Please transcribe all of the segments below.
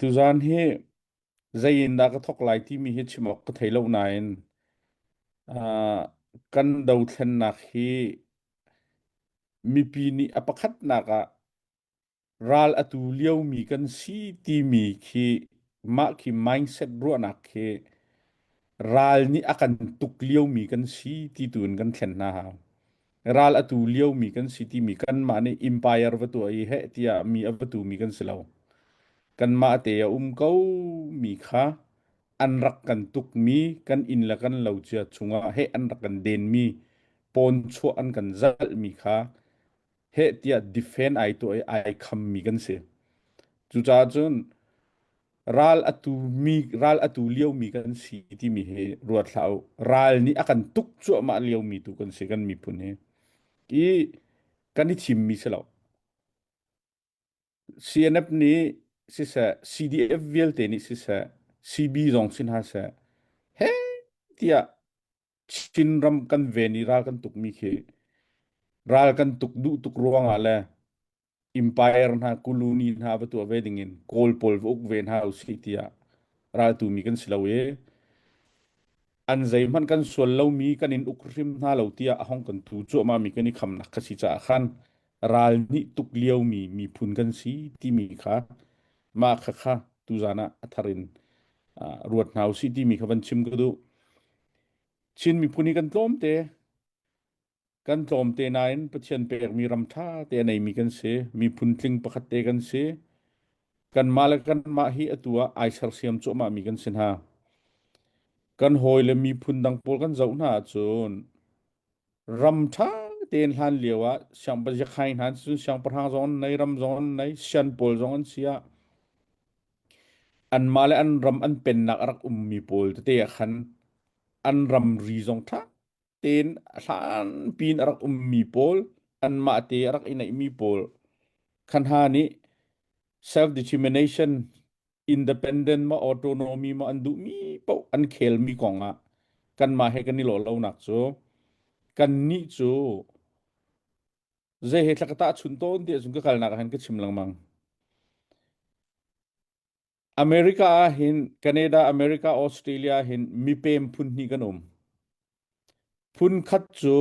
Tuzaan hi zei in dah ka thawk lai timi hi chim awk ka thei lo nain uh, kan dothlennak hi mipi nih a pakhatnak ah ral a tu liomi kan si timi khi mah khi mindset ruahnak khi ral nih a kan tuk liomi kan si ti tu in kan thlen hna hau. Ral a tu liomi kan si timi kanmah nih empire va tuah i heh tiah mi a va tumi kan si lo. Kanmah te a um ko mi kha an rak kan tukmi kan inn le kan lo cia chungah heh an rak kan denmi pawn chuah an kan zalhmi kha heh tiah defend ai tuah i ai khammi kan si. Cucaah cun ral a tu mi ral a tu liomi kan si timi hi ruat hlah u. Ral nih a kan tuk cuahmah liomi tu kan si kan miphun hi. I kan i thimmi si lo. CNF nih siseh, CDF vialte nih siseh, CB zong si hna seh, he tiah Chinram kan ven i ral kan tukmi khi ral kan tuk duh tuk ruangah le empire hna colony hna va tuah ve dingin Kawl pawl va uk ve hna usih tiah raltumi kan si lo i an zeihmanh kan sual lomi kan in uk hrim hna lo tiah a hong kan tu cuahmah mi kan i khamnak kha si caah khan ral nih tuk liomi miphun kan si timi kha mah kha kha tuzan ah a thar in ruat hna usih timi kha van chim ka duh. Chin miphun hi kan tlawmte. Kan tlawmte nain Pathian pekmi ram ṭha te a neimi kan si. Miphun tling pakhat te kan si. Kanmah le kanmah hi atu ah ai sersiam cuahmahmi kan si hna. Kan hawi le miphun dang pawl kan zoh hna ahcun ram ṭha tein hlan lio ah siangpahrang hna cun siangpahrang zong an nei, ram zong an nei, sian pawl zong an si ah anmah le an ram an pennak a rak ummi pawl tete ah khan an ramri zong ṭha tein a hlanpi in a rak ummi pawl anmah te a rak i neihmi pawl kha hna nih self determination independent ma autonomy ma an duhmi paoh an khelmi kong ah kanmah he kan i lawh lonak cu kannih cu zei he thla ka tahchun tawn ti ahcun ka kalnak ah hin ka chim lengmang. America ah hin Canada, America, Australia ah hin mipem phun hnih kan um. Phun khat cu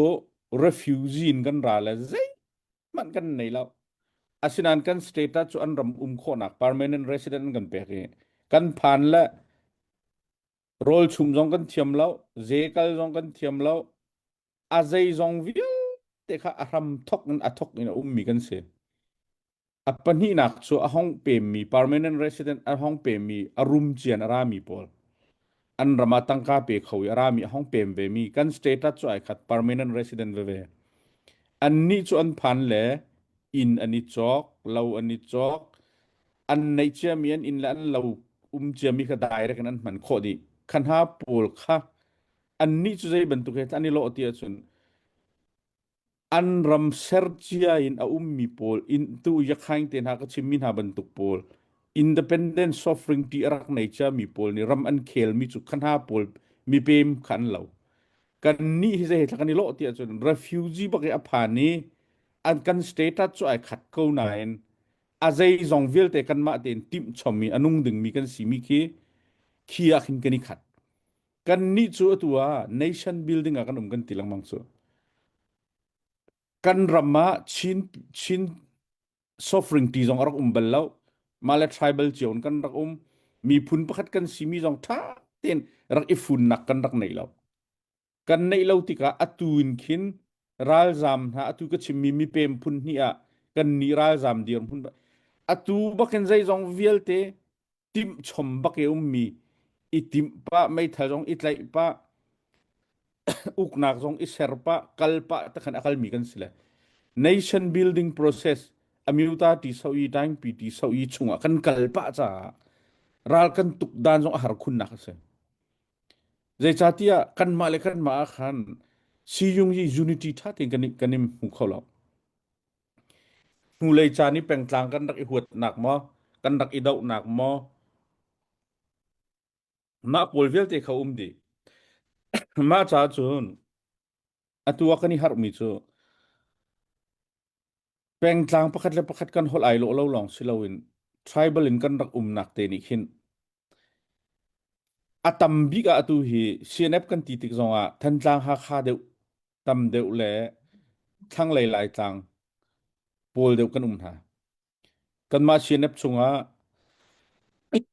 refugee in kan ra le zeihmanh kan nei lo. Asinain kan status cu an ram um khawhnak permanent resident an kan pek i kan phan le rawl chum zong kan thiam lo, ze kal zong kan thiam lo, a zeizong vialte kha a hram thok in a thok in a ummi kan si. A pahnihnak cu a hong pemmi permanent resident a hong pemmi a rum cian a rami pawl an ram ah tangka pe kho i a rami a hong pem vemi kan status cu ai khat permanent resident veve. Annih cu an phan le inn an i cawk, lo an i cawk, an neih ciami an inn le an lo um ciami kha direct in an hman khawh dih. Kha hna pawl kha annih cu zei bantuk he an i lawh ti ahcun an ram ser cia in a ummi pawl in tu yakhaing te hna ka chimmi hna bantuk pawl independent sovereignty a rak nei ciami pawl nih ram an khelmi cu kha hna pawl mipem kha an lo kan nih hi zei thla kan i lawh ti ahcun refugee bak i a phan i an kan status cu ai khat ko nain a zeizong vialte kanmah tein timh chom i a nung dingmi kan simi khi khi ah khin kan i khat Kannih cu atu ah nation building ah kan um kan ti lengmang cu. Kan ram ah Chin Chin sovereignty zong a rak um bal lo. Mah le tribal cio in kan rak um. Miphun pakhat kan simi zong ṭha tein rak i funnak kan rak nei lo. Kan neih lo tikah atu in khin ralzam hna atu ka chimmi mipem phun hnih ah kan nih ralzam dirhmun atu bakin zeizong vialte timhchom bak i ummi i timh pah meithal zong i tlaih pah uknak zong i ser pah kal pah takhan a kalmi kan si le nation building process amyuta ti so i time pi ti so i chungah kan kal pah caah ral kan tuk dan zong a har khunnak a si zeicahtiah kanmah le kanmah ah khan siyung hi unity tha tein kan kan i hmu kho lo Hnulei caan i pengtlang kan rak i huatnak maw, kan rak i dohnak maw, mah pawl vialte kha um dih. Mah caah cun atu ah kan i harhmi cu pengtlang pakhat le pakhat kan holh ai lawh lo lawng si loin Tribal in kan rak umnak te nih khin a tam bik ah atu hi CNF kan ti tik zongah Thantlang Hakha deuh tam deuh le thlanglei Laitlang pawl deuh kan um hna. Kanmah CNF chungah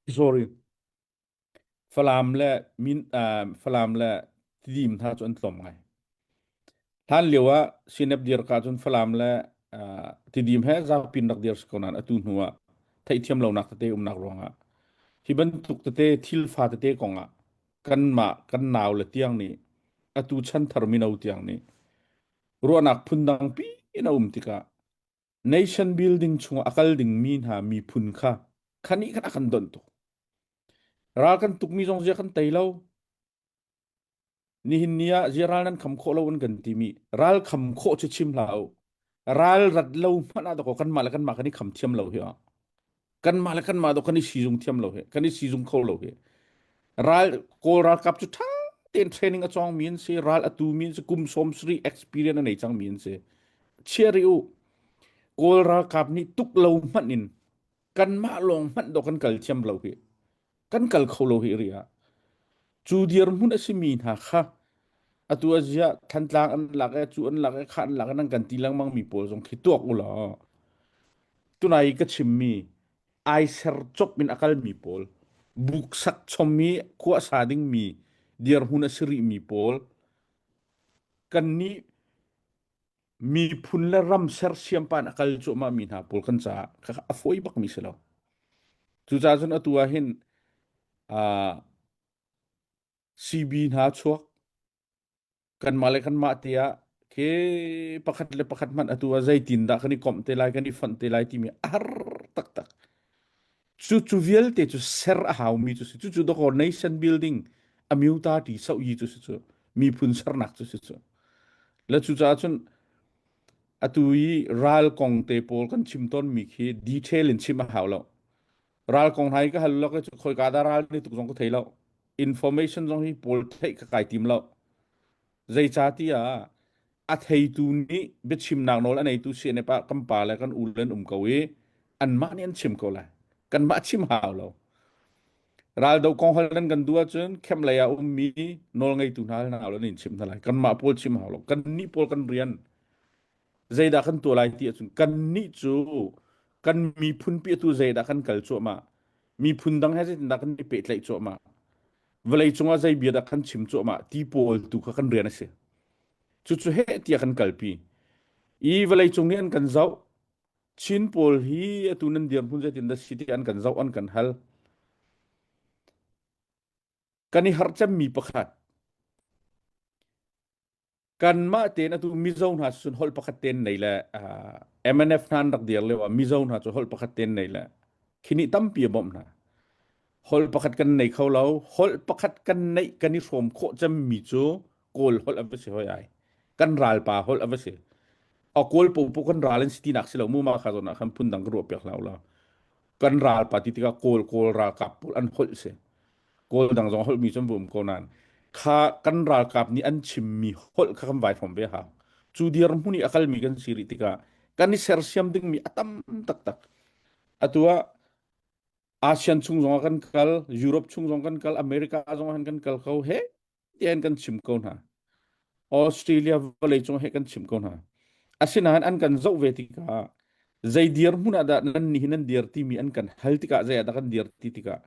sorry Falam le min uh, Falam le Tidim hna cu an tlawm ngai. Hlan lio ah CNF dir ka cun Falam le uh, Tidim he zaupin rak dir si ko nain atu hnu ah theihthiam lonak tete umnak ruangah hi bantuk tete thil fa tete kongah kanmah kan nau le tiang nih atu chanthar mino tiang nih ruahnak phundang pi in a um tikah nation building chungah a kal dingmi hna miphun kha khani khan a kan donh tuk. Ral kan tukmi zong zia kan tei lo. Nihin ni ah zia ral nan kham khawh lo an kan timi ral kham khawh cu chim hlah u. Ral rat lo hmanh ah dakaw kanmah le kanmah kan i kham thiam lo hi ah. Kanmah le kanmah dawh kan i sizung thiam lo hi. Kan i sizung kho lo hi. Ral Kawl ralkap cu ṭha tein training a cawng mi an si, ral a tu mi an si, kum sawm sarih experience a nei cang mi an si. Chia rih u. Kawl ralkap nih tuk lo hmanh in kanmah lawng hmanh dawh kan kal thiam lo hi kan kal kho lo hi ri ah cu dirhmun a simi hna kha atu azia Thantlang an lak e cu an lak e kha an lak e nan kan ti lengmang mi pawl zong khi tuak u law tunai ka chimmi ai ser chop in a kal mi pawl buk sak chom i khua sa ding mi dirhmun a si rih mi pawl kan nih miphun le ram sersiam pa in a kal cuahmah mi hna pawl kan caah a fawi bak mi si lo. Cucaah cun atu ah hin uh, CB hna chuak kanmah le kanmah te ah ke pakhat le pakhat hmanh atu ah zeitin dah kan i komh te lai kan i fonh te lai timi a har taktak. Cu cu vialte cu ser a haumi cu si. Cucu dawkaw nation building amyuta ti soh-yi cu si cu. Miphun sernak cu si cu. Le cucaah cun atu i ral kong te pawl kan chim tawnmi khi detail in chim a hau lo. Ral kong hna hi ka hal lo cu khoika dah ral ni tuk zong ka thei lo. Information zong hi pawl theih ka kai tim lo. Zeicahtiah a theitu nih biachimnak nawl a neitu CNF ah kan pa le kan u le an um ko i anmah nih an chim ko lai. Kanmah chim hau lo. Raldo kong hal nan kan duh ahcun camp lei ah ummi nawlngeitu hna hna lo nan in chim hna lai. Kanmah pawl chim hau lo. Kannih pawl kan rian zeidah kan tuah lai ti ahcun kannih cu kan miphun pi atu zeidah kan kal cuahmah. Miphun dang he zeitindah kan i pehtlaih cuahmah. Vawlei cungah zei bia dah kan chim cuahmah ti pawl tu kha kan rian a si. Cucu heh tiah kan kalpi. I vawlei cung nih an kan zoh. Chin pawl hi atu nan dirhmun zeitin dah si ti an kan zoh an kan hal. Kan i harh cemmi pakhat. Kanmah tein atu Mizo hna cun holh pakhat tein nei le uh, MNF hna an rak dir lio ah Mizo hna cu holh pakhat tein nei le khi nih tampi a bawmh hna. Holh pakhat kan nei kho lo. Holh pakhat kan neih kan i hrawm khawh cemmi cu Kawl holh a va si hoi ai. Kan ralpa holh a va si. A Kawl popo kan ral an si tinak si lo mu ma kha zawn ah khan phundang ka ruah piak hlah ulaw. Kan ralpa ti tikah Kawl Kawl ralkap pawl an holh si. Kawl dang zong holhmi cu an va um ko nain kha kan ralkap nih an chimmi holh kha kan vai hrawm ve hau. Cu dirhmun i a kalmi kan si rih tikah kan i sersiam dingmi a tam taktak. Atu ah ASEAN chung zong ah kan kal, Europe chung zong kan kal, America zong ah kan kal ko he tian kan chim ko hna. Australia vawlei cung he kan chim ko hna. Asinain an kan zoh ve tikah zei dirhmun ah dah nan nih nan dir timi an kan hal tikah zei ah dah kan dir ti tikah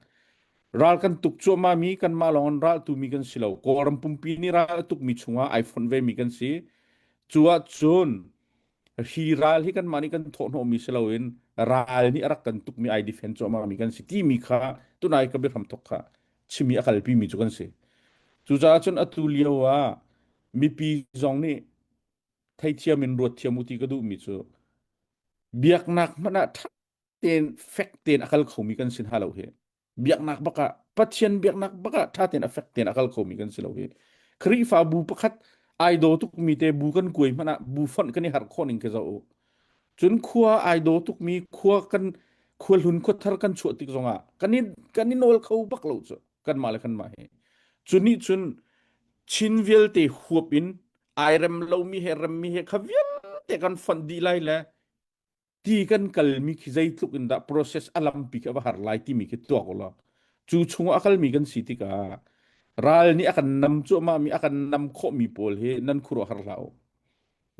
ral kan tuk cuahmah mi kanmah lawng in ral tumi kan si lo Kawlram pumpi nih ral a tukmi chungah ai fonh ve mi kan si cu ahcun hi ral hi kanmah nih kan thawhhnawhmi si loin ral nih a rak kan tukmi ai defend cuahmah mi kan si timi kha tunai ka biahram thok kha chimi a kalpi mi cu kan si cucaah cun atu lio ah mipi zong nih theithiam in ruat thiam u ti ka duhmi cu biaknak hmanh ah ṭha tein fek tein a kal khomi kan si hna lo hi biaknak bak ah Pathian biaknak bak ah ṭha tein a fek tein a kal khomi kan si lo hi Khrihfabu pakhat ai daw tukmi te bu kan kuai hmanh ah bu fonh kan i harh khawh ning khi zoh u cun khua ai daw tukmi khua kan khua hlun khua thar kan chuah tik zongah kan i kan i nawl kho bak lo cu kanmah le kanmah hi cu nih cun Chin vialte huap in ai rem lomi he remmi he kha vialte kan fonh dih lai le. Ti kan kalmi khi zeitluk in dah process a lampi khi a va har lai timi khi tuak u law cu chungah a kalmi kan si tikah ral nih a kan nam cuahmah mi a kan nam khawhmi pawl hi nan khuaruah har hlah u.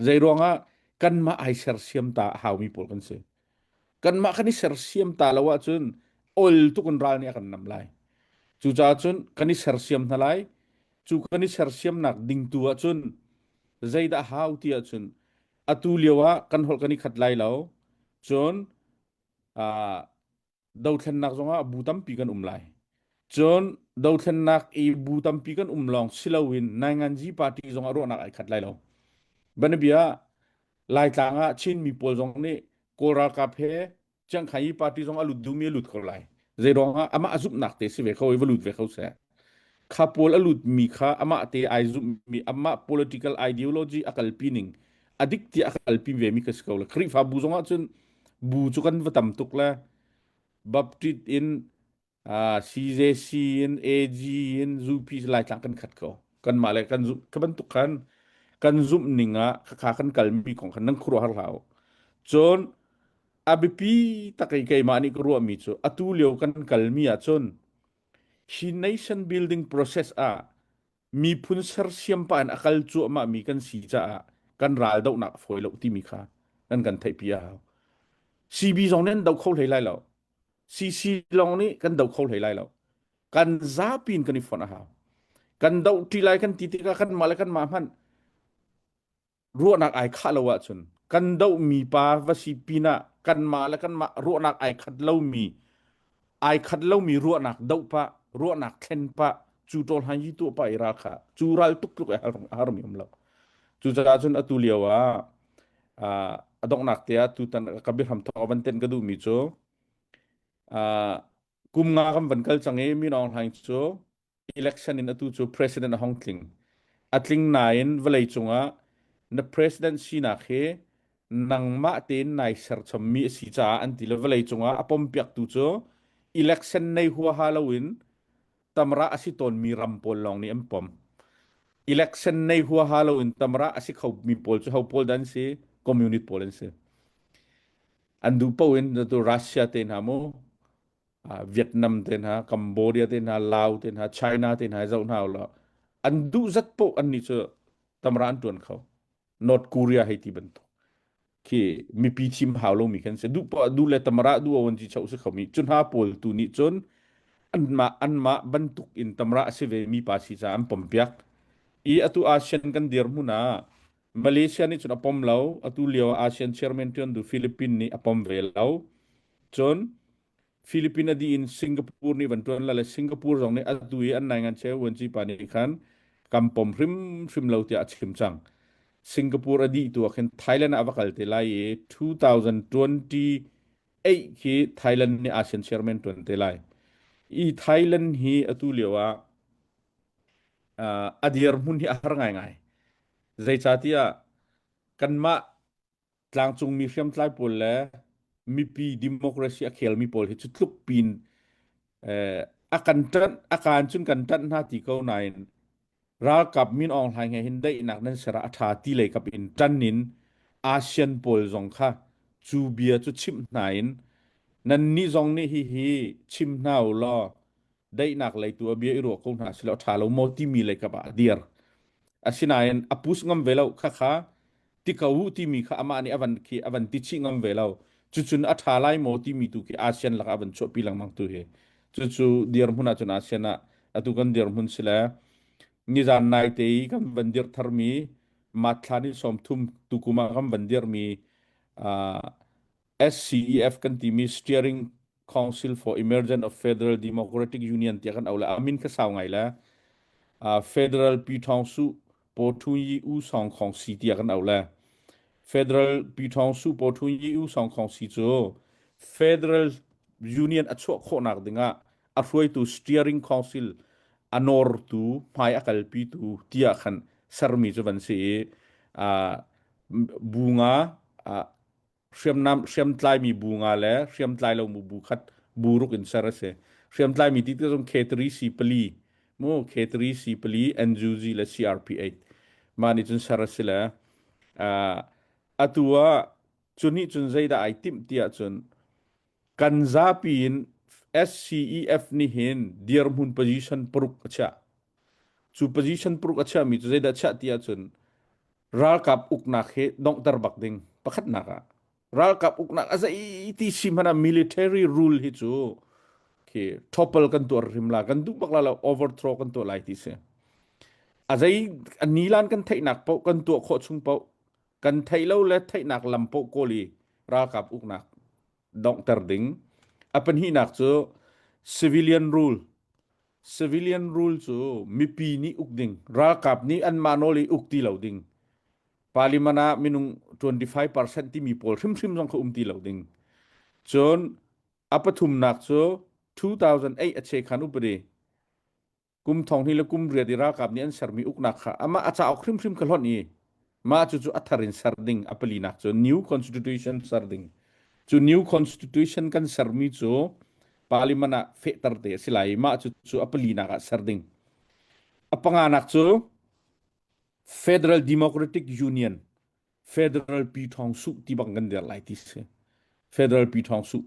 Zei ruangah kanmah ai sersiam ta a haumi pawl kan si. Kanmah kan i sersiam ta lo ahcun ol tuk in ral nih a kan nam lai. Cucaah cun kan i sersiam hna lai. Cu kan i sersiamnak ding tu ahcun zeidah hau ti ahcun atu lio ah kan holh kan i khat lai lo. Cun uh, dothlennak zongah bu tampi kan um lai. Cun dothlennak i bu tampi kan um lawng si loin Nainganzi party zongah ruahnak ai khat lai lo. Banabia Laitlang ah Chinmi pawl zong nih Kawl ralkap he Chiangkhai party zong a lut duhmi a lut ko lai. Zei ruangah amah a zumhnak te si ve kho i va lut ve kho seh. Kha pawl a lutmi kha amah te ai zumhmi amah political ideology a kalpi ning a dik tiah a kalpi ve mi ka si ko le Khrihfabu zong ah cun bu cu kan va tam tuk le Baptist in CJC in AG in ZUP Laitlang kan khat ko. Kanmah le kan zumh ka bantuk khan kan zumh ning ah khakha kan kalmi kong khan nan khuaruahhar hlah u. Cun a biapi tak i keimah nih ka ruahmi cu atu lio kan kalmi ah cun hi nation building process ah miphun sersiam pah in a kal cuahmah mi kan si caah kan ral dohnak a fawi lo timi kha nan kan theihpi a hau. CB zong nih an do kho hlei lai lo. CC lawng nih kan do kho hlei lai lo. Kan zapi in kan i fonh a hau. Kan doh ṭi lai kan ti tikah kanmah le kanmah hmanh ruahnak ai khah lo ahcun kan dohmi pa va si pinah kanmah le kanmah ruahnak ai khat lomi ai khat lomi ruahnak doh pah ruahnak thlen pah cu ṭawl han yi tuah pah i ral kha cu ral tuk tluk ai harmi um lo. Cucaah cun atu lio ah a donghnak te ah tutan ka biahram thawk van ten ka duhmi cu kum nga kan van kal cang i Min Aung Hlaing cu election in atu cu president a hong tling. A tling nain vawlei cungah na president sinak hi nangmah tein nai serchommi a si caah an ti le vawlei cungah a pompiaktu cu election nei huaha loin tamra a si tawnmi ram pawl lawng nih an pom. Election nei huaha loin tamra a si khomi pawl cu ho pawl dah an si? Communist pawl an si. An duh paoh in tu Russia te hna mu, Vietnam te hna, Cambodia te hna, Lao te hna, China te hna zoh hna ulaw an duh zat paoh annih cu tamra an ṭuan kho. North Korea hei ti bantuk khi mipi thim hau lomi kan si. Duh poah duh le tamra duh awan ci chau si khomi cu hna pawl tu nih cun anmah anmah bantuk in tamra a si ve mi pa si caah an pompiak. I atu ASEAN kan dirhmun ah Malaysia nih cun a pom lo. Atu lio ah ASEAN chairman ṭuan du Philippines nih a pom ve lo. Cun Philippines a dih in Singapore nih van ṭuan la le Singapore zong nih atu i an nai ngan cheu vuanci pa nih khan kan pom hrimhrim lo tiah a chim cang. Singapore a dih tu ah khin Thailand ah a va kal te lai i 2028 khi Thailand nih ASEAN chairman ṭuan te lai. I Thailand hi atu lio ah a dirhmun hi a har ngaingai. Zeicahtiah kanmah tlangcungmi hriamtlai pawl le mipi democracy a khelmi pawl hi cu tluk pin eh, a kan ṭanh a kaan cun kan ṭanh hna ti ko nain ralkap Min Aung Hlaing he hin daihnak nan ser ah a ṭha ti lei kap in ṭan in ASEAN pawl zong kha cu bia cu chimh hna in nannih zong nih hihi chim hna u law daihnak lei tu a bia i ruah ko hna silo a ṭha lo maw timi lei kap ah a dir. Asinain a push ngam ve lo khakha ti ko u timi kha amah nih a van khi a van ti chih ngam ve lo. Cucun a ṭha lai maw timi tu khi ASEAN lakah a van chuahpi lengmang tu hi. Cucu dirhmun ahcun ASEAN ah atu kan dirhmun si le nizan nai te i kan van dirh tharmi Matthla ni 30 tukum ah kan van dirhmi uh, SCEF kan timi Steering Council for Emergence of Federal Democratic Union tiah kan auh le a min kha sau ngai le uh, Federal Pi Thawng Su Po Thun Yi U Song Khong Si tiah kan auh le Federal Pi Thawng Su Po Thun Yi U Song Khong Si cu Federal Union a chuah khawhnak dingah a hruaitu Steering Council a nawrtu hmai a kalpitu tiah khan sermi cu van si i uh, bu nga uh, hriamnam hriamtlaimi bu nga le hriamtlai lo mu bu khat bu ruk in ser a si. Hriamtlaimi ti tik zong K3 C pali mu K3 C pali NUG le CRP8 mah nih cun ser a si le uh, atu ah Cu nih cun zeidah ai timh ti ahcun kan zapi in SCEF nih hin dirhmun position paruk a chiah. Cu position paruk a chiahmi cu zeidah a chiah ti ahcun ralkap uknak hi donghter bak ding pakhatnak ah ralkap uknak a zei ti si hmanh ah military rule hi cu khi topple kan tuah hrim la kan duh bak la lo overthrow kan tuah lai ti si. A zei a nilan kan theihnak paoh kan tuah khawh chung paoh kan theih lo le theihnak lam paoh kawl i ralkap uknak donghter ding. A pahnihnak cu civilian rule. Civilian rule cu mipi nih uk ding. Ralkap nih anmah nawl i uk ti lo ding. Parliament ah minung 25% timi pawl hrimhrim zong kha um ti lo ding. Cun a pathumnak cu 2008 a chekhan upadi kum thong hnih le kum riat i ralkap nih an sermi uknak kha amah a cauk hrimhrim kha hlonh i mah cucu a thar in ser ding a palinak cu new constitution ser ding. Cu new constitution kan sermi cu parliament ah fehter te a si lai i mah cucu a palinak ah ser ding. A panganak cu Federal Democratic Union Federal Pi Thawng Suh ti bang kan dir lai ti si. Federal Pi Thawng Suh.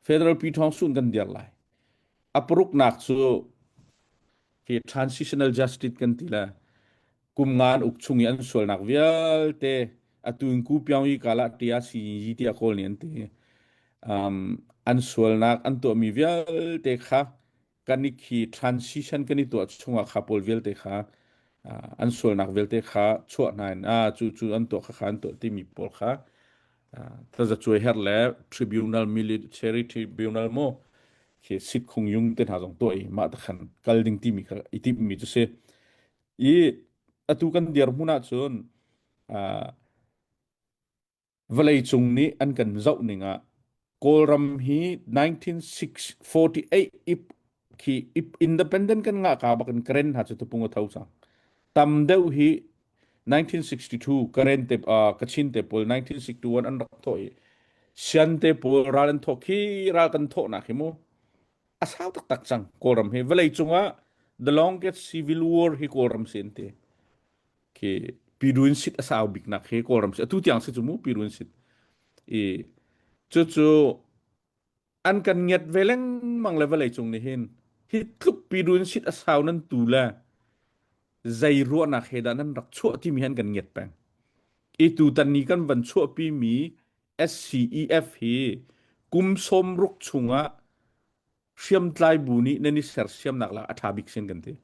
Federal Pi Thawng Suh kan dir lai. A paruknak cu hi transitional justice kan ti le kum nga an uk chung i an sualnak vialte atu in ku piang yi kala tia si yi tiah kawl nih an ti. Um, an sualnak an tuahmi vialte kha kan i khi transition kan i tuah chungah kha pawl vialte kha an sualnak vialte kha chuah hna in a cu cu an tuah kha kha an tuah timi pawl kha tazacuai her le tribunal military tribunal mu khi sit khung yung te hna zong tuah i mah ta khan kal ding timi kha i timh mi cu si i atu kan dir hmun ah cun Vawleicung nih an kan zoh ning ah Kawlram hi 1948 ip khi independent kan ngah ka bak in Karen hna cu tupung a tho cang. Tam deuh hi 1962 Karen te uh, Kachin te pawl 1961 an rak thawh i Sian te pawl ral an thawh khi ral kan thawhnak hi mu a sau taktak cang Kawlram hi vawleicung ah the longest civil war hi Kawlram si an ti. Khi Pirun sit a sau biknak hi Kawlram si atu tiang si cu mu Pirun sit i cucu an kan ngiat ve lengmang le vawlei cung nih hin hi tluk Pirun sit a sau nan tu le zei ruahnak he dah nan rak chuah timi han kan ngiat peng i tutan ni kan van chuahpi mi SCEF hi kum 60 chungah hriamtlai bu nih nan i sersiamnak lak a ṭha bik sin kan ti.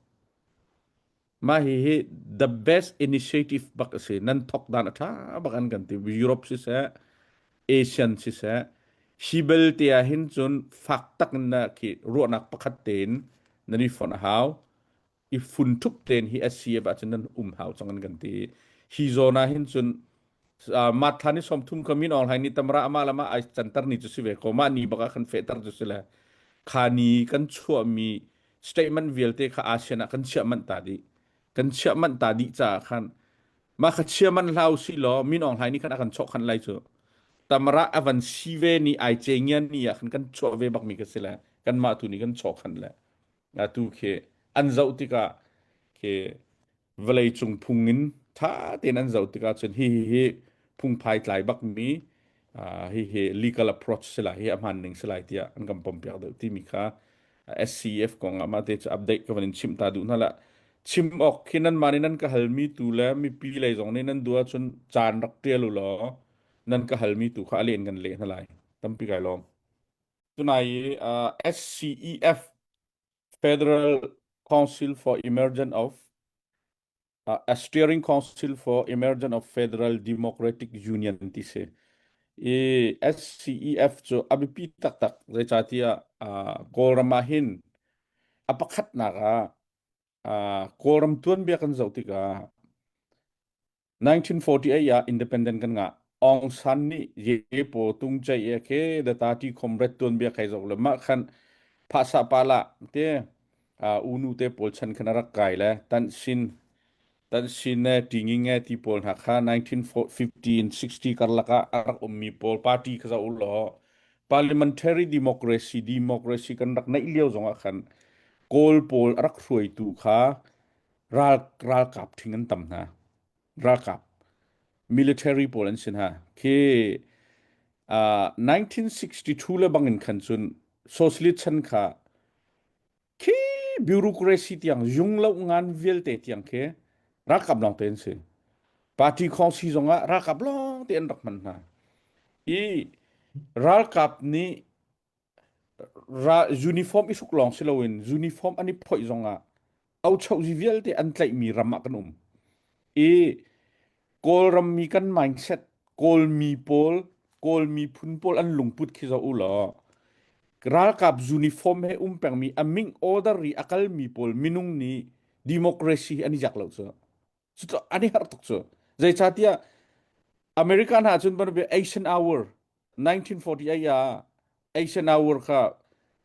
Mah hihi the best initiative bak a si. Nan thok dan a ṭha bak an kan ti. Europe siseh, Asian siseh, hi belte ah hin cun fak tak in na khi ruahnak pakhat tein nan i fonh a hau. I fun ṭhup tein hi SCF ahcun nan um hau cang an kan ti. Hi zawn ah hin cun uh, Martha ni 30 ka min Aung Hlaing nih tamra amah lama ai canter ni cu si ve ko. Mah ni bak ah khan fehter cu si le kha ni kan chuahmi statement vialte kha ASEAN ah kan chiah manh ta dih. Kan chiah manh ta dih caah khan mah kha chia man hlau si law Min Aung Hlaing nih khan a kan chawh khan lai cu. Tamra a van si ve ni ai ce ngian ni ah khan kan chuah ve bak mi ka si le kanmah tu nih kan chawh khan le atu khi an zoh tikah khi vawleicung phung in ṭha tein an zoh tikah cun hi hi hi phungphai tlai bakmi hi hi legal approach si lai hi a hmaan ning si lai tiah an kan pompiak deuh timi kha SCF kong ah mah te cu update ka van in chimh ta duh hna la chim awk khi nan mah nih nan ka halmi tu le mipi lei zong nih nan duh ahcun caan rak ṭial u law nan ka halmi tu kha a len kan leh hna lai tampi kai lawm tunai i SCEF Federal Council for Emergence of uh, a Steering Council for Emergence of Federal Democratic Union ti si. I SCEF cu a biapi taktak zeicahtiah uh, Kawlram ah hin a pakhatnak ah uh, Kawlram tuanbia kan zoh tikah 1948 ah independent kan ngah. Aung San nih Ye Paw Tung Chai e ke the Tati Comrade tuanbia kai zok le mah khan phasa pala te unu te pawl chan khan rak kai le tan sin tan sin ne tinging e ti pawl hna kha 1950 in 60 karlak ah a rak ummi pawl party kha za law parliamentary democracy democracy kan rak neih lio zong ah khan kawl pawl a rak hruaitu kha ral ralkap ṭhing an tam hna. Ralkap military pawl an si hna. Khi 1962 le bangin khan cun socialist chan kha khi bureaucracy tiang yung lo ngan vialte tiang khi ralkap lawng te an si. Party khong si zongah ralkap lawng te an rak hman hna. I ralkap nih uniform i hruk lawng si loin uniform an i phoih zongah auchohzi vialte an tlaihmi ram ah kan um. I Kawlram mi kan mindset, Kawlmi pawl, Kawl miphun pawl an lungput khi zoh u law ralkap uniform he um pengmi a ming order i a kalmi pawl minung nih democracy hi an i jak lo cu. Cucu an i harh tuk cu. Zeicahtiah America hna cun bantuk Eisenhower 1948 ah Eisenhower kha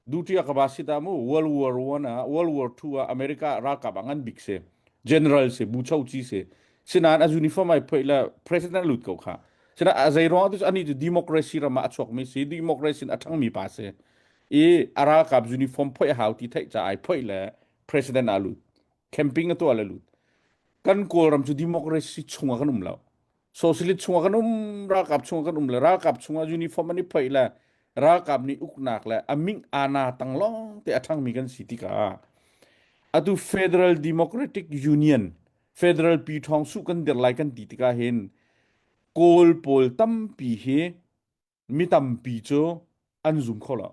duty a ka ba si ta mu World War One ah World War Two ah America ralkap ah ngan bik si general si bu cho chi si sinain a uniform ai phoi le president lut ko kha sina a zei ruang tu ani cu democracy ram ah a chuak mi si democracy a thang mi pa si i a ralkap uniform phoi hau ti theih ca ai phoi le president a lut camping a tuah le lut kan kawlram cu democracy chungah kan um lo socialist chungah kan um ralkap chungah kan um le ralkap chungah uniform an i phoih le ralkap nih uknak le a ming ana tang lawng te a ṭhangmi kan si tikah atu Federal Democratic Union Federal pi ṭhawng su kan dir lai kan ti tikah hin Kawl pawl tampi hi mi tampi cu an zum kho lo.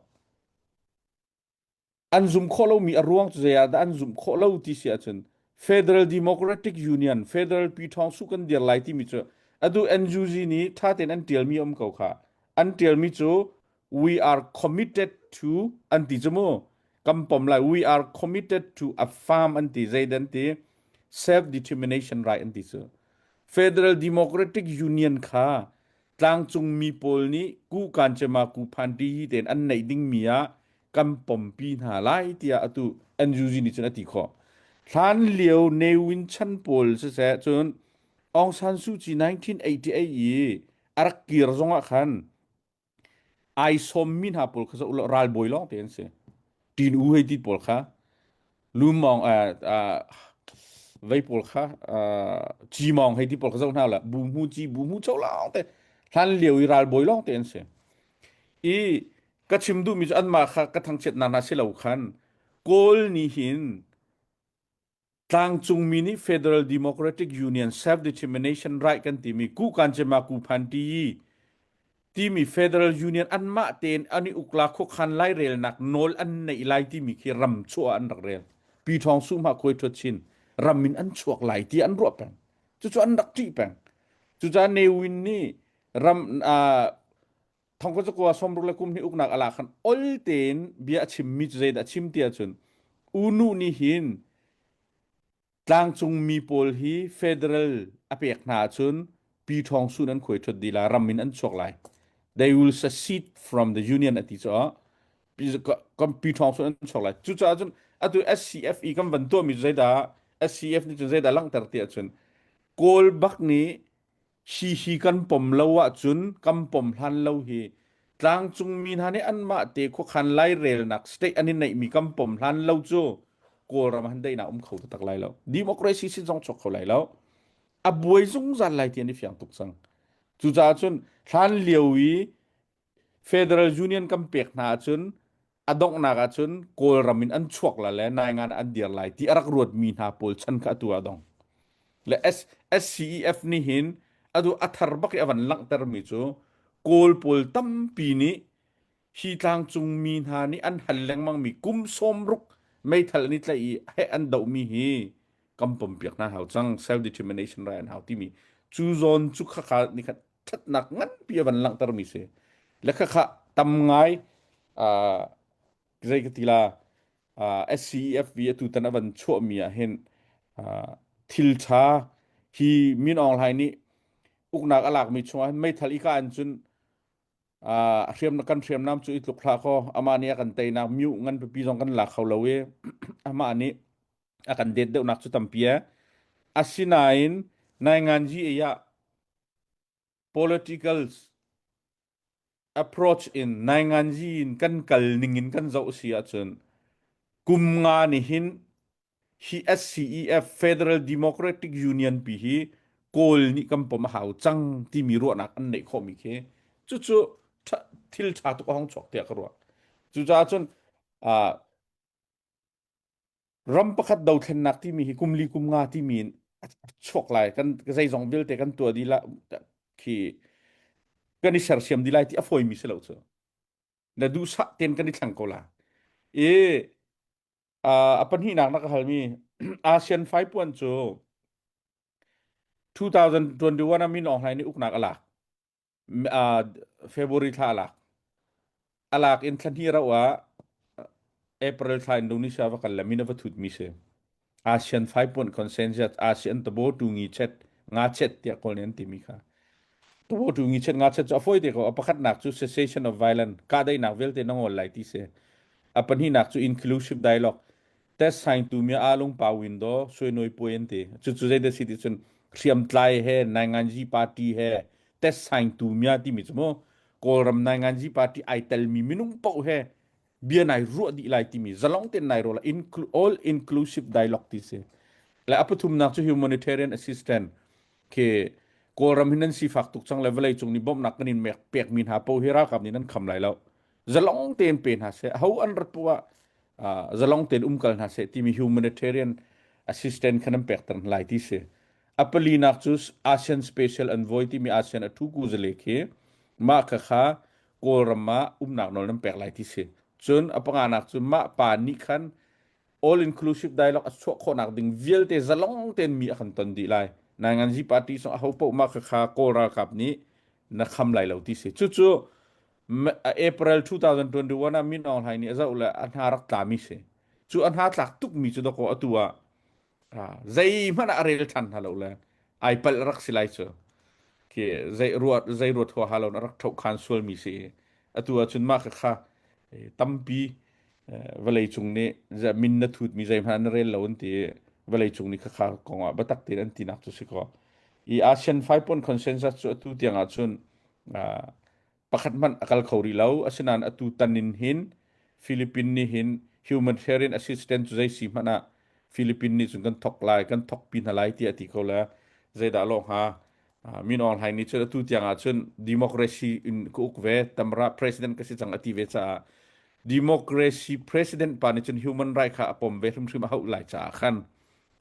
An zumh khawh lomi a ruang cu zei ah dah an zumh khawh lo ti si ahcun Federal Democratic Union, Federal Pyithawng su kan dir lai timi cu atu NUG nih ṭha tein an ṭialmi a um ko kha. An ṭialmi cu we are committed to an ti cu mu. Kan pom lai. We are committed to a farm an ti. Zei dan ti? Self determination right an ti cu. Federal Democratic Union kha tlangcungmi pawl nih ku kancema ku phanti hi tein an neih dingmi ah kan pompi hna lai tiah atu NUG nih cun a ti khawh. Hlan lio Ne Win chan pawl siseh cun Aung San Suu Kyi 1988 i a rak kir zongah khan ai sawmmi hna pawl kha zoh ulaw ralbawi lawng te an si. Tin U hei ti pawl kha lumawng vei pawl kha cimawng hei ti pawl kha zoh hna la bu mu ci bu mu cho lawng te hlan lio i ralbawi lawng te an si. I ka chim duhmi cu anmah kha ka thangchiatnak hna si lo khan Kawl nih hin Tlangcungmi nih Federal Democratic Union Self-Determination Right kan timi Kukancema Kuphanti timi Federal Union anmah tein an i ukla khuakhan lairelnak nawl an neih lai timi khi ram chuah an rak rel. Pi Thawng Su Hma Khuai Thuat Chin ram in an chuak lai ti an ruah peng. Cucu an rak ṭih peng. Cucaah Ne Win nih ram uh, thongkua cakua sawmruk le kum hnih uknak a lak khan ol tein bia a chimmi cu zeidah a chim ti ahcun U Nu nih hin tlangcung mi pawl hi federal a pek hna ahcun Pi Ṭhawng Sun an khuai ṭhut dih la ram in an chuak lai. They will secede from the union a ti cu Pi Ṭhawng Sun an chuak lai. Cucaah cun atu SCFE kan van tuahmi cu zeidah SCF nih cun zeidah langhter ti ahcun Kawl bak nih Hi hi kan pom lo ahcun kan pom hlan lo hi tlangcungmi hna nih anmah te khuakhan lairelnak state an i neihmi kan pom hlan lo cu Kawlram ah han daihnak um kho taktak lai lo. Democracy sin zong chuak kho lai lo. A buai zungzal lai ti an i fiang tuk cang. Cucaah cun hlan lio i Federal Union kan pek hna ahcun a donghnak ahcun Kawlram in an chuak la le naingan an dir lai ti a rak ruatmi hna pawl chan kha atu ah dong. Le SCEF nih hin atu a thar bak i a van langhtermi cu Kawl pawl tampi nih hi tlangcung mi hna nih an hal lengmangmi kum 60 meithal an i tlaih i heh an dohmi hi kan pompiak hna hau cang self determination right an hau timi cu zawn cu khakha ni khat ṭhatnak nganpi a van langhtermi si. Le khakha tam ngai uh, zei ka ti la uh, SCEFV atu tan a van chuahmi ah hin uh, thil ṭha hi Min Aung Hlaing nih uknak a lakmi chungah hin meithal i ka an cun uh, hriam kan hriamnam cu i tluk hlah kaw amah nih a kan teinak miu ngan pipi zong kan lak kho lo i amah nih a kan det deuhnak cu tampi e asinain nainganji ei ah Political approach in nainganzi in kan kal ning in kan zoh si ahcun kum nga nih hin hi SCEF Federal Democratic Union pi hi Kawl nih kan pom a hau cang timi ruahnak an neih khawhmi khi cucu thil ṭha tuk a hong chuak tiah ka ruah. Cucaah cun uh, ram pakhat dothlennak timi hi kum li kum nga timi in a chuak lai kan zeizong vialte kan tuah dih la khi kan i sersiam dih lai ti a fawimi si lo cu na duhsah ten kan i thleng ko la i a pahnihnak na ka halmi ASEAN faipuan cu 2021 ah Min Aung Hlaing nih uknak a lak February thla a lak. A lak in thla hnih rauh ah April thla Indonesia va kal le min a va thutmi si. ASEAN 5 point consensus ASEAN tabo tu ngi chet nga chet tiah kawl nih an timi kha. Tabo tu ngi chet nga chet cu a fawi te ko. A pakhatnak cu cessation of violence kahdaihnak vialte na ngol lai ti si. A pahnihnak cu inclusive dialogue test saingtu mi alung pa window suinoi puai an ti cucu zeidah si ti cun hriamtlai he nainganzi party he test saingtu mia timi cu mu kawlram nainganzi party ai telmi minung paoh he bia nai ruah dih lai timi zalong ten nai ruah lai all inclusive dialogue ti si le a pathumnak cu humanitarian assistance khi kawlram hi nan sifak tuk cang le vawlei cung nih bawmhnak kan in pekmi hna paoh hi ralkap nih nan kham lai lo zalong tein pe hna seh ho an rat poah ah zalong tein umkal hna seh timi humanitarian assistance khan an pekter hna lai ti si a palinak cu ASEAN Special Envoy timi ASEAN a thu ku zale khi mah kha kha Kawlram ah umnak nawl nan pek lai ti si cun a panganak cu mah pa nih khan all inclusive dialogue a chuah khawhnak ding vialte zalong tein mi a kan ton dih lai Nainganzi party song a ho paoh mah kha kha Kawl ralkap nih na kham lai lo ti si cucu April 2021 ah Min Aung Hlaing nih a zoh le a hna rak tlami si. Cu a hna tlak tukmi cu dakaw atu ah zeihmanh ah a rel ṭhan hna lo le ai palh rak si lai cu. Khi zei ruat zei ruat huaha lo a rak ṭhoh khan sualmi si i atu ah cun mah kha tampi vawlei cung nih min na thutmi zeihmanh na rel lo an ti i vawlei cung nih khakha kong ah biatak tein an tinak cu si kaw. I ASEAN 5 point consensus cu atu tiang ah cun pakhat hmanh a kal kho rih lo. Asinain atu tan in hin Philippine nih hin humanitarian assistance cu zei si hmanh ah Philippine nih cun kan thok lai, kan thokpi hna lai tiah a ti ko le zeidah lawh hnga. Min Aung Hlaing nih cun atu tiang ah cun democracy in ka uk ve, tamra president ka si cang a ti ve caah democracy president pa nih cun human right kha a pom ve hrimhrim a hauh lai caah khan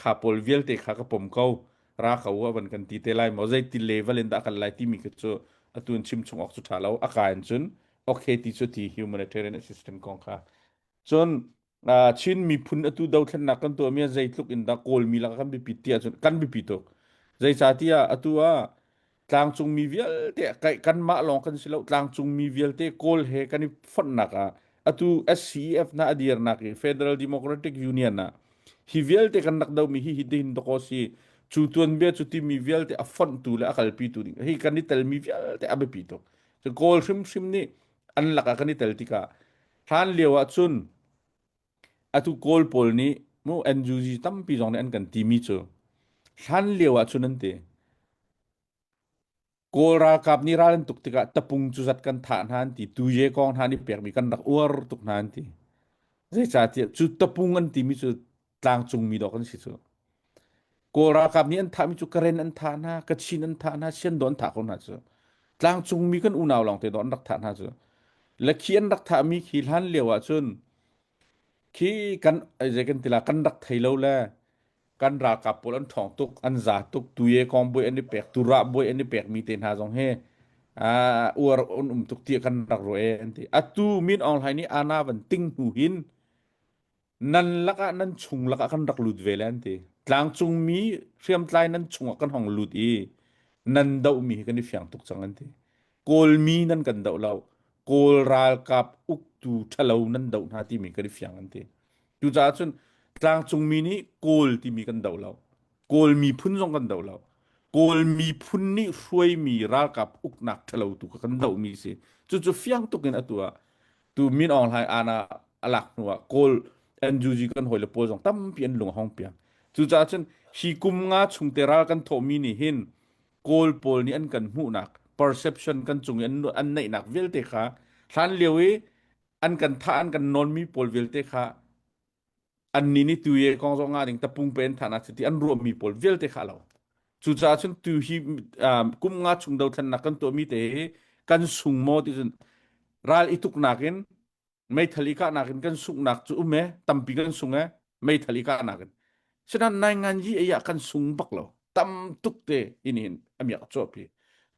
kha pawl vialte kha ka pom ko ra ko a van kan ti te lai maw zeiti level in dah kan lai timi khi cu atu in chim chung awk cu ṭha lo a ka in cun okay ti cu ti humanitarian assistance kong kha cun Chin miphun atu dothlennak kan tuahmi ah zeitluk in dah Kawlmi lakah kan biapit ti ahcun kan biapi tuk zeicahtiah atu ah tlangcungmi vialte kanmah lawng kan si lo tlangcungmi vialte Kawl he kan i fonhnak ah atu SCEF hna a dirnak i Federal Democratic Union ah hi vialte kan rak domi hi hi dihin dakaw si cu tuanbia cu timi vialte a fonhtu le a kalpitu ding hi kan i telmi vialte a biapi tuk cu Kawl hrimhrim nih an lakah kan i tel tikah hlan lio ah cun Atu Kawl pawl nih mu NUG tampi zong nih an kan timi cu hlan lio ah cun an ti. Kawl ralkap nih ral an tuk tikah tapung cu zat kan thah hna an ti. Tuye kong hna nih pekmi kan rak uar tuk hna an ti. Zeicahtiah cu tapung an timi cu tlangcungmi dawh kan si cu. Kawl ralkap nih an thahmi cu Karen an thah hna, Kachin an thah hna, Siandaw an thah ko hna cu. Tlangcungmi kan unau lawngte dawh an rak thah hna cu. Le khi an rak thahmi khi hlan lio ah cun khi kan zei kan ti la kan rak thei lo le kan ralkap pawl an ṭhawng tuk, an za tuk, tuye kong buai an i pek, turah buai an i pekmi te hna zong hi uar an um tuk tiah kan rak ruah e an ti. Atu Min Aung Hlaing nih ana van ting hnu hin nan lakah nan chung lakah kan rak lut ve le an ti tlangcungmi hriamtlai nan chungah kan hong lut i nan dohmi hi kan i fiang tuk cang an ti kawlmi nan kan doh lo kawl ralkap uktu ṭhalo nan doh hna timi kan i fiang an ti cucaah cun tlangcungmi nih kawl timi kan doh lo kawl miphun zong kan doh lo kawl miphun nih hruaimi ralkap uknak ṭhalo tu kha kan dohmi si cucu fiang tuk in atu ah Tu Min Aung Hlaing ana a lak hnu ah Kawl NUG kan hawile pawl zong tampi an lung a hong piang. Cucaah cun hi kum nga chung te ral kan thawhmi nih hin Kawl pawl nih an kan hmuhnak perception kan cung i an, an neihnak vialte kha hlan lio i an kan thah an kan nawnmi pawl vialte kha annih nih tu ye kong zong nga ding tapung pe an thah na ti an ruahmi pawl vialte kha lo cucaah cun tu hi kum nga chung dothlennak kan tuahmi te hi kan sung maw ti cun. Ral i tuknak in meithal i kahnak in kan sunghnak cu um e, tampi kan sung e, meithal i kahnak in. Sinain nai ngan yi ei ah kan sung bak lo. Tam tuk te in hin amiak chuahpi.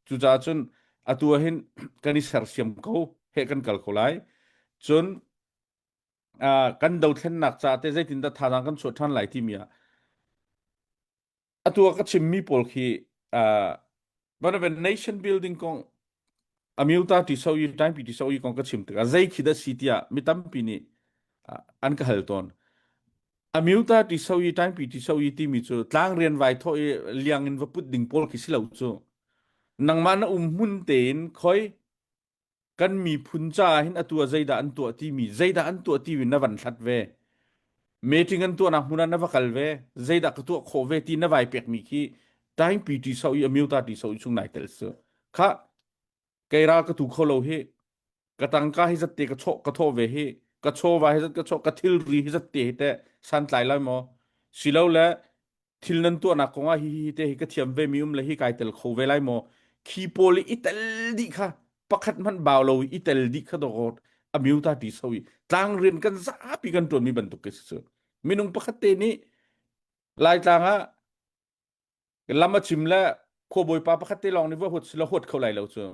Cucaah cun atu ah hin kan i sersiam ko, he kan kal ko lai. Cun kan dothlennak ca te zeitindah thazaang kan chuah ṭhan lai timi ah atu ah ka chimmi pawl khi uh, nation building kong amyuta ti so i time ti so i kong ka chim tikah zei khi dah si tiah mi tampi nih an ka hal tawn. Amyuta ti so i time ti so i timi cu tlang rian vai tho i liang in va put ding pawl khi si lo cu. Nangmah na um hmun tein khoi kan miphun caah hin atu ah zeidah an tuah timi zeidah an tuah timi na van hlat ve meeting an tuahnak hmun ah na va kal ve zeidah ka tuah khawh ve ti na vai pekmi khi time pi ti so i amyuta ti so i chung nai tel su kha kei ral ka tu kho lo hi ka tangka hi zatte ka chawh ka thawh ve hi ka chawva hi zat ka chawh ka thilri hi zatte hi te santlai lai maw silo le thil nan tuahnak kongah hi hi te hi ka thiam ve mi um le hi kai tel kho ve lai maw? Khi pawl i tel dih kha pakhat hmanh bau lo i tel dih kha dawt amiu ta ti so i tlang rian kan zapi kan tuan mi bantuk ke si minung pakhat te nih Laitlang ah lam a chim le khuabawipa pakhat te lawng nih va huat sila huat kho lai lo cu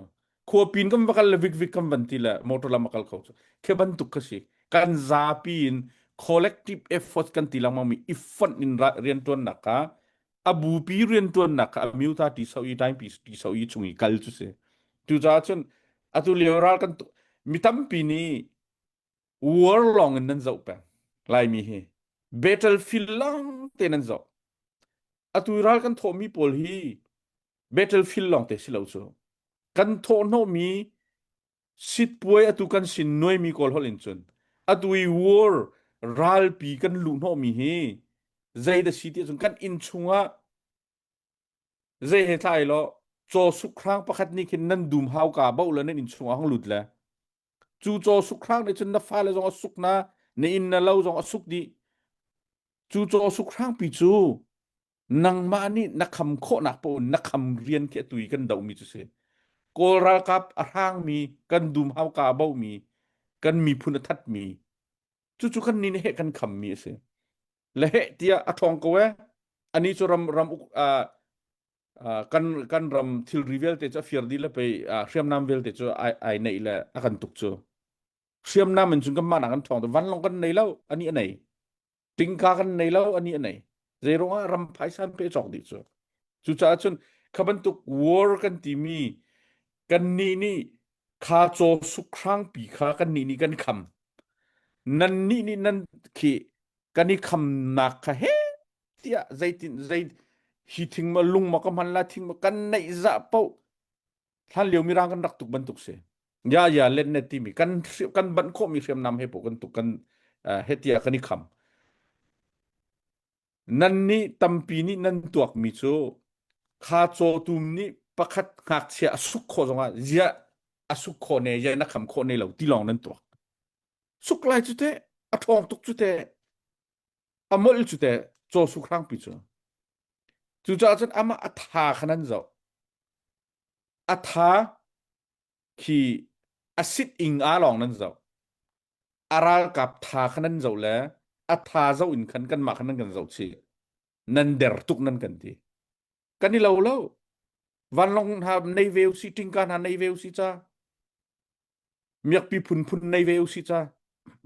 khua pin kan va kal le vik vik kan van ti le motor lam a kal kho cu khi bantuk kha si kan zapi in collective effort kan ti lengmang mi i fonh in riantuannak kha a bupi riantuannak kha a miuta ti so i time pi ti so i chung i kal cu si cucaah cun atu lio ral kan mi tampi nih war lawng in nan zoh peng laimi hi battlefield lawng te nan zoh atu ral kan thawhmi pawl hi battlefield lawng te si lo cu kan thawhhnawhmi sitpuai atu kan sin nuaimi kawl holh in cun atu i war ralpi kan luhhnawhmi hi zei da si ti cun kan inn chungah zei he thlai lo caw sukhrang pakhat nih khin nan dum hauka bo le nan inn chungah hong lut le cu caw sukhrang nih cun na fale zong a suk na na inn na lo zong a suk dih cu caw sukhrang pi cu nangmah nih na kham khawhnak paoh na kham rian khi atu i kan dohmi cu si. Kawl ralkap a hrangmi, kan dum hauka a bomi, kan miphun a thatmi, cucu kan nih nih heh kan khammi a si. Le heh tiah a ṭhawng ko eh. Ani cu ram ram uk uh, uh, kan kan ram thilri vialte cu a fir dih le pei uh, hriamnam vialte cu ai ai neih le a kan tuk cu. Hriamnam in cun kan mah nak kan ṭhawng vanlawng kan nei lo ani a nei. Tingka kan nei lo ani a nei. Zeiruangah ram phaisa an pe cawk dih cu. Cucaah cun kha bantuk war kan timi kan nih nih kha caw sukhrangpi kha kan nih nih kan kham. Nan nih nih nan khi kan i khamnak kha he tiah zeitin zei hi thing ma lung ma ka hman la thing ma kan neih zah paoh hlan lio mirang kan rak tuk bantuk si ya ya let net timi kan kan banh khawhmi hriamnam he po kan tuk kan he tia kan i kham nan nih tampi nih nan tuakmi cu kha cawtum nih pakhat ngakchia a suk khawh zongah zia a suk khawh ne ya na kham khawh ne lo ti lawng nan tuak suk lai cu te a ṭhawng tuk cu te a molh cu te caw suk hrangpi cu cucaah cun amah a tha kha nan zoh a tha khi a sit ing a lawng nan zoh a ralkap tha kha nan zoh le a tha zoh in khan kanmah khan nan kan zoh chih nan der tuk nan kan ti kan i lo lo vanlawng hna nei ve usi tingka hna nei ve usi ca miakpi phunphun nei ve usi ca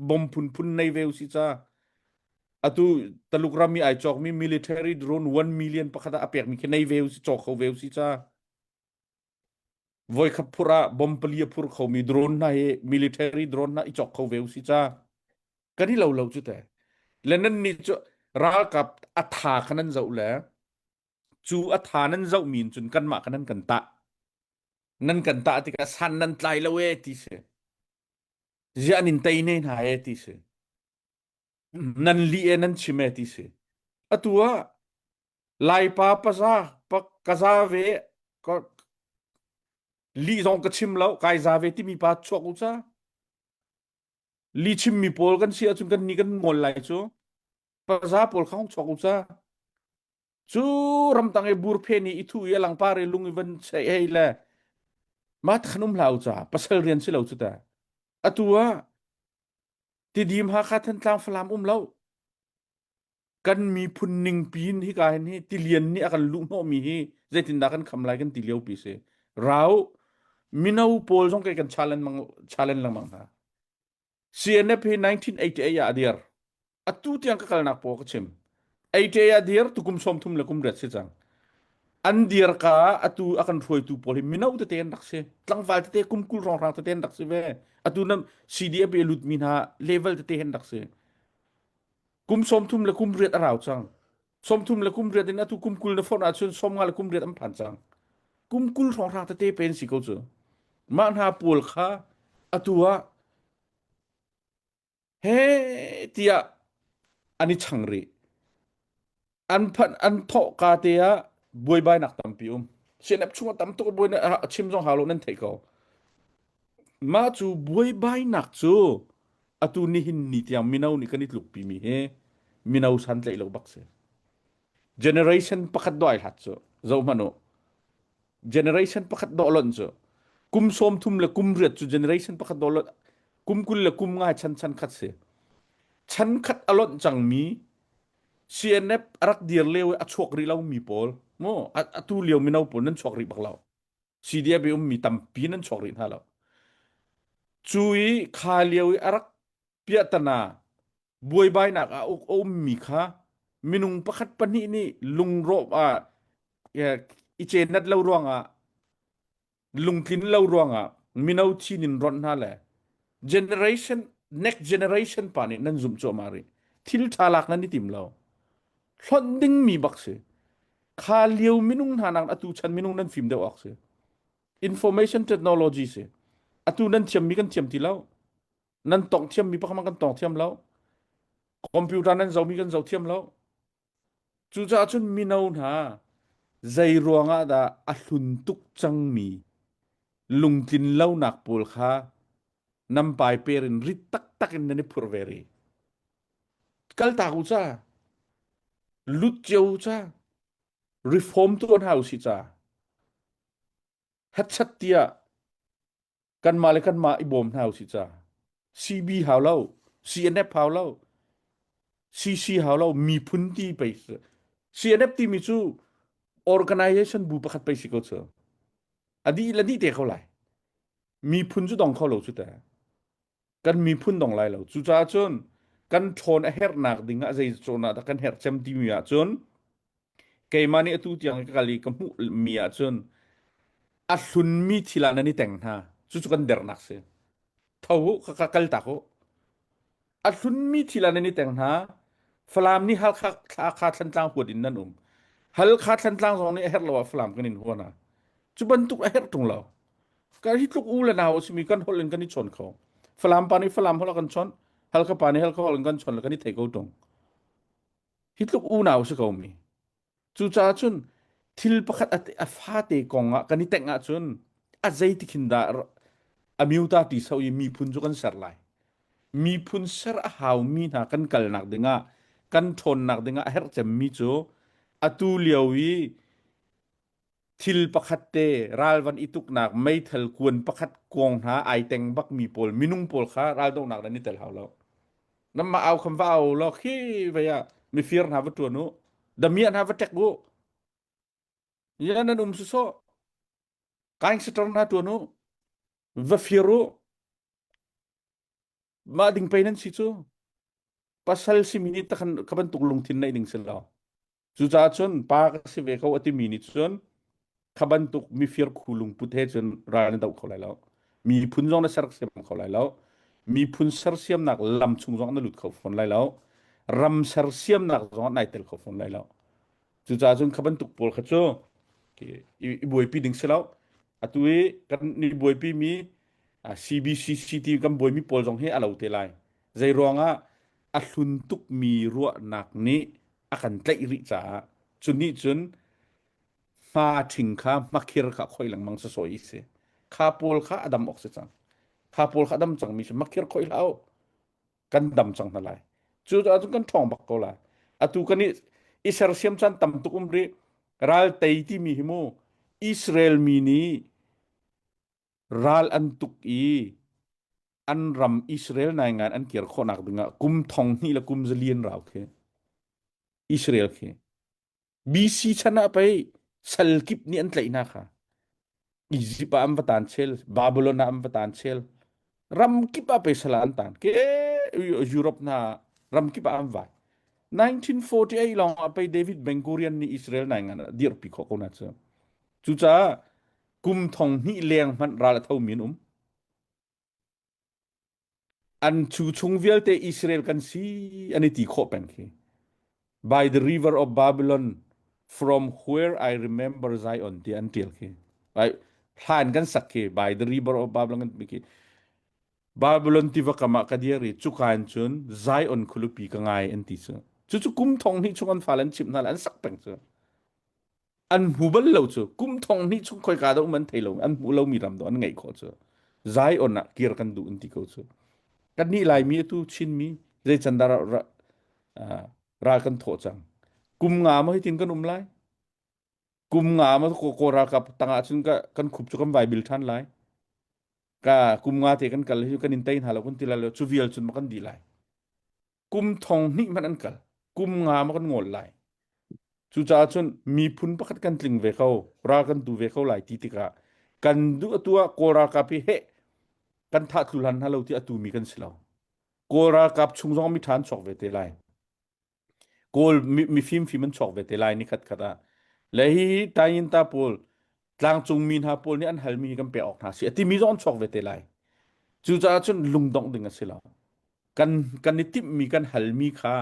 bom phunphun nei ve usi ca atu taluk ram i ai cawkmi military drone 1 million pakhat ah a pekmi khi nei ve usi cawk kho ve usi ca Voikhat phur ah bomb pali a phur khomi drone hna hi military drone hna i cawk kho ve usih ca. Kan i lo lo cu te. Le nan nih cu ralkap a tha kha nan zoh le cu a tha nan zoh mi in cun kanmah kha nan kan tah. Nan kan tah tikah san nan tlai lo e ti si. Ziah an in tei ne hna e ti si. Nan lih e nan chim e ti si. Atu ah Laipa paza pa ka za ve ka lih zong ka chim lo kai za ve timi pa chuak u ca li chimmi pawl kan si ahcun kan ni kan ngol lai cu paza pawl kha hong chuak u ca cu ramtang i burphe ni i thu i langpar i lung i van chei hei le ma khan um hlah u ca pasal rian si lo cu ta. Atu ah Tidim Hakha Thantlang Falam um lo. Kan miphun ningpi in hika hin hi tilian nih a kan luhhnawhmi hi zeitindah kan kham lai kan ti lio pi si. Rau mino pawl zong kei kan challenge mang challenge lengmang hna. CNF hi 1988 ah a dir. Atu tiang ka kalnak paw ka chim. 88 ah dir tukum 30 le kum riat si cang. An dir ka atu a kan hruaitu pawl hi mino tete an rak si. Tlangval tete kum kul rong tete an rak si ve. Atu nam CDF i lut mi hna level tete an rak si. Kum 30 le kum riat a rau cang. 30 le kum riat in atu kum 20 na fonh ahcun 50 le kum riat an phan cang. Kum 20 hrawnghrang tete pen si ko cu. Mah hna pawl kha atu ah he tiah an i chang rih. An phanh an thawh ka te ah buaibainak tampi um. CNF chungah tam tuk buai chim zong hau lo nan theih ko. Mah cu buaibainak cu atu nihin ni tiang mino nih kan i tlukpi mi hi mino santlaih lo bak si. Generation pakhat dawh ai hlat cu zoh hmanh u. Generation pakhat dawh lonh cu kum 30 le kum riat cu generation pakhat dawh lonh kum 20 le kum nga chan chan khat si. Chan khat a lonh cangmi CNF a rak dir lio i a chuak rih lomi pawl mu atu lio mino pawl nan chuak rih bak lo. CDF i ummi tampi nan chuak rih hna lo. Cu i kha lio i a rak piahtana buaibainak ah a ummi kha minung pakhat pahnih nih lungrawh ah i cenat lo ruangah lungtlin lo ruangah mino thin in ronh hna le generation next generation pa nih nan zumh cuahmah rih thil ṭha lak nan i tim lo hlonh dingmi bak si kha lio minung hna nak atu chan minung nan fim deuh awk si information technology si atu nan thiammi kan thiam ti lo nan tong thiammi pakhat kan tong thiam lo computer nan zomi kan zo thiam lo cucaah cun mino hna zei ruangah dah a hlun tuk cangmi lungtlin lonak pawl kha nan paiper in rit taktak in nan i phurh ve ri kaltak u ca lut cio ca reform tuah hna usih ca hetchat tiah kanmah le kanmah i bawm hna usih ca CB hau lo CNF hau lo CC hau lo miphun ti pei CNF timi cu organization bu pakhat pei si ko cu a dih le dih te ko lai miphun cu dong kho lo cu te kan miphun dong lai lo cucaah cun kan ṭhawn a herhnak ding ah zei cawn ah dah kan herh cem timi ah cun keimah nih atu tiang ka kal i ka hmuh mi ah cun a hlunmi thil ah nan i teng hna cucu kan dernak si tho u ka ka kal tak u a hlunmi thil ah nan i teng hna Falam nih Halkha Hakha Thlantlang huat in nan um Halkha Thlantlang zong nih a herh lo ah Falam kan in hua hna cu bantuk a herh ṭung lo Kan hi tluk u le nau a simi kan holh in kan i chawn kho. Falam pa nih Falam holh a kan chawnh, Halkha pa nih Halkha holh in kan chawn le kan i thei ko ṭung. Hi tluk unau si ko mi. Cucaah cun thil pakhat a, a fate kong ah kan i tengh ahcun a zeiti khin dah a miuta ti so i miphun cu kan ser lai. Miphun ser a haumi hna kan kalnak dingah kan ṭhawnnak dingah a herh cemmi cu atu lio i Thil pakhat te ral van i tuknak meithal kuan pakhat kuang hna ai teng bakmi pawl minung pawl kha raldohnak nan i tel hau lo. Namah au kham va au law khi vei ah mifir hna va ṭuan u. Damiah hna va ṭek u. Ya nan um sawsawh. Gangster hna ṭuan u. Va fir u. Mah ding pei nan si cu. Pasal simi nih takhan ka bantuk lungthin neih ding si lo. Cucaah cun pa ka si ve ko a timi nih cun kha bantuk mifir khu lungput he cun ral na doh kho lai lo. Miphun zong na sersiam kho lai lo. Miphun sersiamnak lam chung zong na lut kho fawn lai lo. Ram sersiamnak zong nai tel kho fawn lai lo. Cucaah cun kha bantuk pawl kha cu i buaipi ding si lo. Atu i kan i buaipi mi CBCC ti kan buaimi pawl zong hi a lo te lai. Zei ruangah a hlun tukmi ruahnak nih a kan tlaih rih caah cu nih cun hma ṭhing kha hmakhir kha khoi lengmang sawsawh i si kha pawl kha a dam awk si cang kha pawl kha a dam cangmi si makhir khoi hlah u kan dam cang hna lai cu cun kan ṭhawng bak ko lai atu kan i i sersiam caan tam tuk um rih ral tei timi hi mu Israel mi nih ral an tuk i. An ram Israel naingan an kir khawhnak dingah kum thong hnih le kum zali an rau khi. Israel khi. BC chan ah pei sal kip nih an tlaih hna kha. Egypt ah an va tan chel, Babylon ah an va tan chel. Ram kip ah pei sal ah an tan. Ke Europe hna ram kip ah an vai. 1948 lawng ah pei David Ben Gurion nih Israel naingan ah dirpi khawh ko na cu. Cucaah kum thong hnih leng hmanh ral a thomi an um. An chu chung vialte Israel kan si an i ti khawh peng khi. By the river of Babylon from where I remember Zion ti an tial khi. Right? Hlan kan sak khi by the river of Babylon kan ti khi. Babylon tiva kam ah ka dir i cuka in cun Zion khualipi ka ngai an ti cu. Cucu kum thong hnih chung an fale an chimh hna le an sak peng cu. An hmu bal lo cu kum thong hnih chung khoika dah um an thei lo an hmu lomi ram do an ngeih khawh cu Zion ah kir kan duh an ti ko cu kannih Laimi atu Chinmi zei can dah ral kan thawh cang kum nga maw hitin kan um lai kum nga maw kaw ralkap tangah cun kan khup cu kan vai bil ṭhan lai ka kum nga te kan kal hi kan in tei hna lo kan ti lai lo cu vial cun ma kan dih lai kum thong hnih hmanh an kal kum nga ma kan ngol lai cucaah cun miphun pakhat kan tling ve ko ral kan tu ve ko lai ti tikah kan duh atu ah kawl ralkap hi he kan thah thlu hlan hna lo ti atu mi kan si lo kawl ralkap chung zong mi ṭha an chuak ve te lai kawl mifim fim an chuak ve te lai ni khat khat ah le hi tayin ta pawl tlangcung mi hna pawl nih an halmi hi kan pek awk hna si a timi zong an chuak ve te lai cucaah cun lungdongh ding a si lo kan kan i timhmi kan halmi kha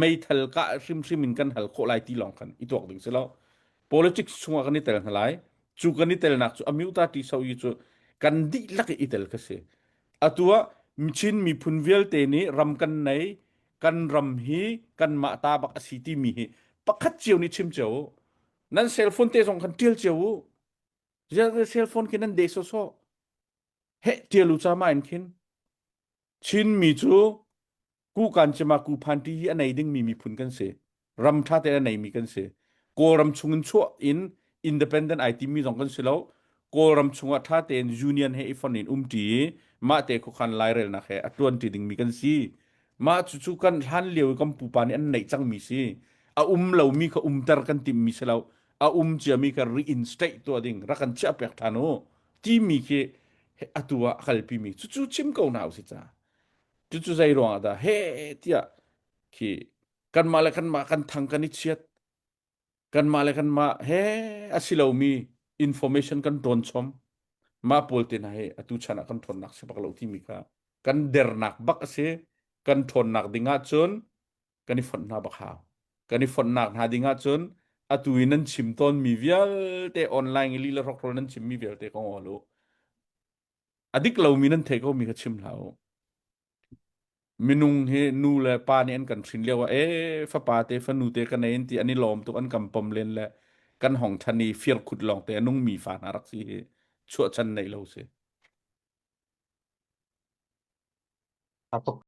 meithal kah hrimhrim in kan hal khawh lai ti lawng khan i tuak ding si lo politics chungah kan i tel hna lai cu kan i telnak cu amyuta ti so i cu kan dihlak i i tel kha si atu ah Chin miphun vialte nih ram kan nei kan ram hi kanmah ta bak a si timi hi pakhat cio nih chim cio u nan cell phone te zong khan tial cio u cell phone khi nan de sawsawh heh tial u ca ma in khin Chinmi cu kukan cima kuphan ti hi a nei dingmi miphun kan si. Ram ṭha tein a neimi kan si. Kawlram chungin chuah in independent ai timi zong kan si lo. Kawlram chungah ṭha tein union he i fon in umṭi i mah te khuakhan lairelnak he a ṭuanṭi dingmi kan si. Mah cucu kan hlan lio i kan pupa nih an neih cangmi si. A um lomi kha umter kan timmi si lo. A um ciami kha reinstate tuah ding rak kan chiah piak ṭhan u timi khi atu ah a kalpimi cucu chim ko hna usih ca cucu zei ruangah dah he tiah khi kanmah le kanmah kan thang kan i chiat kanmah le kanmah he a si lomi information kan ṭawn chom mah pawl te hna hi atu chan ah kan ṭhawnnak si bak lo timi kha kan dernak bak a si kan ṭhawnnak ding ah cun kan i fonh hna bak hau kan i fonhnak hna ding ahcun atu i nan chim tawnmi vialte online i lila hrokrol nan chimmi vialte ka ngol u a dik lomi nan theih komi kha chim hlah u minung hi nu le pa nih an kan hrin lio ah e fapa te fanu te ka nei ti an i lawm tuk an kan pom len le kan hong than i firkhut lawng te a nungmi fa hna rak si hi chuahchan nei lo si. Tuk.